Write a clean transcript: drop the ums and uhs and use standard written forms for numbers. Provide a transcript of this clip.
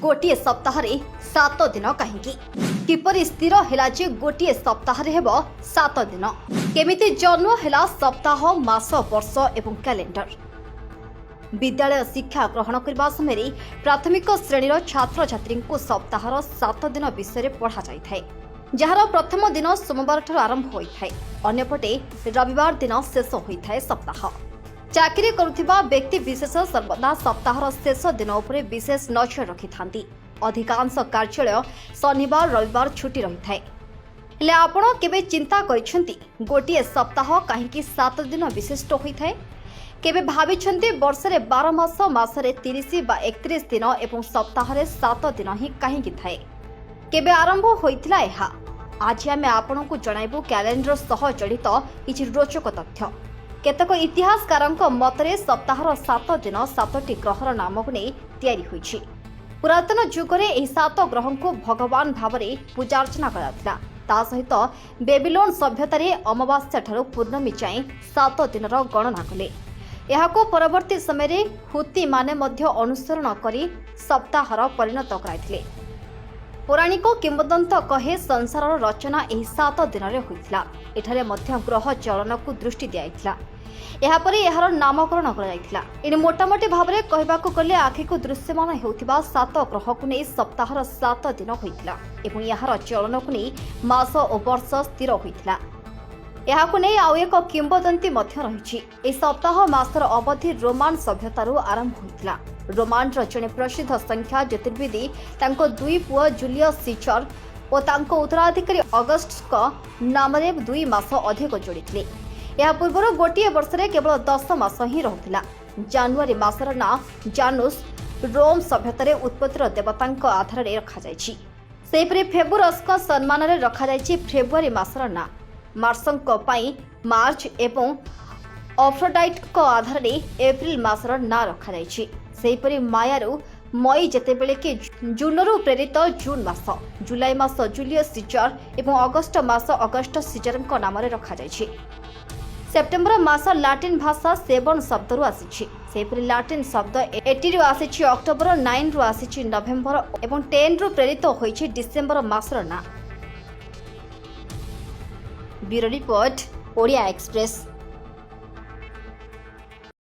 ଗୋଟିଏ ସପ୍ତାହରେ 7 ଦିନ କାହିଁକି? କିପରି ସ୍ଥିର ହେଲା ଯେ ଗୋଟିଏ ସପ୍ତାହରେ ହେବ 7 ଦିନ? କେମିତି ଜନ୍ମ ହେଲା ସପ୍ତାହ, ମାସ, ବର୍ଷ ଏବଂ କ୍ୟାଲେଣ୍ଡର? ବିଦ୍ୟାଳୟ ଶିକ୍ଷା ଗ୍ରହଣ କରିବା ସମୟରେ ପ୍ରାଥମିକ ଶ୍ରେଣୀର ଛାତ୍ରଛାତ୍ରୀଙ୍କୁ ସପ୍ତାହର 7 ଦିନ ବିଷୟରେ ପଢ଼ାଯାଇଥାଏ, ଯାହାର ପ୍ରଥମ ଦିନ ସୋମବାରଠାରୁ ଆରମ୍ଭ ହୋଇଥାଏ। ଅନ୍ୟପଟେ ରବିବାର ଦିନ ଶେଷ ହୋଇଥାଏ ସପ୍ତାହ। ଚାକିରି କରୁଥିବା ବ୍ୟକ୍ତି ବିଶେଷ ସର୍ବଦା ସପ୍ତାହର ଶେଷ ଦିନ ଉପରେ ବିଶେଷ ନଜର ରଖିଥାନ୍ତି। ଅଧିକାଂଶ କାର୍ଯ୍ୟାଳୟ ଶନିବାର, ରବିବାର ଛୁଟି ରହିଥାଏ। ହେଲେ ଆପଣ କେବେ ଚିନ୍ତା କରିଛନ୍ତି, ଗୋଟିଏ ସପ୍ତାହ କାହିଁକି 7 ଦିନ ବିଶିଷ୍ଟ ହୋଇଥାଏ? କେବେ ଭାବିଛନ୍ତି, ବର୍ଷରେ 12 ମାସ, ମାସରେ 30 ବା 31 ଦିନ ଏବଂ ସପ୍ତାହରେ 7 ଦିନ ହିଁ କାହିଁକି ଥାଏ? କେବେ ଆରମ୍ଭ ହୋଇଥିଲା ଏହା? ଆଜି ଆମେ ଆପଣଙ୍କୁ ଜଣାଇବୁ କ୍ୟାଲେଣ୍ଡର ସହ ଜଡ଼ିତ କିଛି ରୋଚକ ତଥ୍ୟ। କେତେକ ଇତିହାସକାରଙ୍କ ମତରେ ସପ୍ତାହର 7 ଦିନ ସାତଟି ଗ୍ରହର ନାମକୁ ନେଇ ତିଆରି ହୋଇଛି। ପୁରାତନ ଯୁଗରେ ଏହି ସାତ ଗ୍ରହଙ୍କୁ ଭଗବାନ ଭାବରେ ପୂଜାର୍ଚ୍ଚନା କରାଯାଉଥିଲା। ତା ସହିତ ବେବିଲୋନ ସଭ୍ୟତାରେ ଅମାବାସ୍ୟା ଠାରୁ ପୂର୍ଣ୍ଣମୀ ଯାଏଁ 7 ଦିନର ଗଣନା କଲେ। ଏହାକୁ ପରବର୍ତ୍ତୀ ସମୟରେ ହୁତିମାନେ ମଧ୍ୟ ଅନୁସରଣ କରି ସପ୍ତାହର ପରିଣତ କରାଇଥିଲେ। ପୌରାଣିକ କିମ୍ବଦନ୍ତୀ କହେ, ସଂସାରର ରଚନା ଏହି 7 ଦିନରେ ହୋଇଥିଲା। ଏଠାରେ ମଧ୍ୟ ଗ୍ରହ ଚଳନକୁ ଦୃଷ୍ଟି ଦିଆଯାଇଥିଲା। ଏହାପରେ ଏହାର ନାମକରଣ କରାଯାଇଥିଲା। ଏଣୁ ମୋଟାମୋଟି ଭାବରେ କହିବାକୁ ଗଲେ ଆଖିକୁ ଦୃଶ୍ୟମାନ ହେଉଥିବା ସାତ ଗ୍ରହକୁ ନେଇ ସପ୍ତାହର 7 ଦିନ ହୋଇଥିଲା ଏବଂ ଏହାର ଚଳନକୁ ନେଇ ମାସ ଓ ବର୍ଷ ସ୍ଥିର ହୋଇଥିଲା। ଏହାକୁ ନେଇ ଆଉ ଏକ କିମ୍ବଦନ୍ତୀ ମଧ୍ୟ ରହିଛି। ଏହି ସପ୍ତାହ ମାସର ଅବଧି ରୋମାନ ସଭ୍ୟତାରୁ ଆରମ୍ଭ ହୋଇଥିଲା। ରୋମାନର ଜଣେ ପ୍ରସିଦ୍ଧ ସଂଖ୍ୟା ଜ୍ୟୋତିର୍ବିଦ ତାଙ୍କ ଦୁଇ ପୁଅ ଜୁଲିୟସ୍ ସିଜର ଓ ତାଙ୍କ ଉତ୍ତରାଧିକାରୀ ଅଗଷ୍ଟଙ୍କ ନାମରେ 2 ମାସ ଅଧିକ ଯୋଡ଼ିଥିଲେ। ଏହା ପୂର୍ବରୁ ଗୋଟିଏ ବର୍ଷରେ କେବଳ 10 ମାସ ହିଁ ରହୁଥିଲା। ଜାନୁଆରୀ ମାସର ନାଁ ଜାନୁସ୍ ରୋମ୍ ସଭ୍ୟତାରେ ଉତ୍ପତ୍ତିର ଦେବତାଙ୍କ ଆଧାରରେ ରଖାଯାଇଛି। ସେହିପରି ଫେବୁରସ୍ଙ୍କ ସମ୍ମାନରେ ରଖାଯାଇଛି ଫେବୃଆରୀ ମାସର ନାଁ। ମାର୍ସଙ୍କ ପାଇଁ ମାର୍ଚ୍ଚ ଏବଂ ଅଫ୍ରୋଡାଇଟ୍ଙ୍କ ଆଧାରରେ ଏପ୍ରିଲ ମାସର ନାଁ ରଖାଯାଇଛି। ସେହିପରି ମାୟାରୁ ମଇ, ଯେତେବେଳେ କି ଜୁନରୁ ପ୍ରେରିତ ଜୁନ୍ ମାସ, ଜୁଲାଇ ମାସ ଜୁଲିୟସ୍ ସିଜର ଏବଂ ଅଗଷ୍ଟ ମାସ ଅଗଷ୍ଟ ସିଜରଙ୍କ ନାମରେ ରଖାଯାଇଛି। ସେପ୍ଟେମ୍ବର ମାସ ଲାଟିନ୍ ଭାଷା ସେବନ ଶବ୍ଦରୁ ଆସିଛି। ସେହିପରି ଲାଟିନ୍ ଶବ୍ଦ ଏଟିରୁ ଆସିଛି ଅକ୍ଟୋବର, ନାଇନରୁ ଆସିଛି ନଭେମ୍ବର ଏବଂ 10ରୁ ପ୍ରେରିତ ହୋଇଛି ଡିସେମ୍ବର ମାସର ନାଁ। Bureau report, Odia express.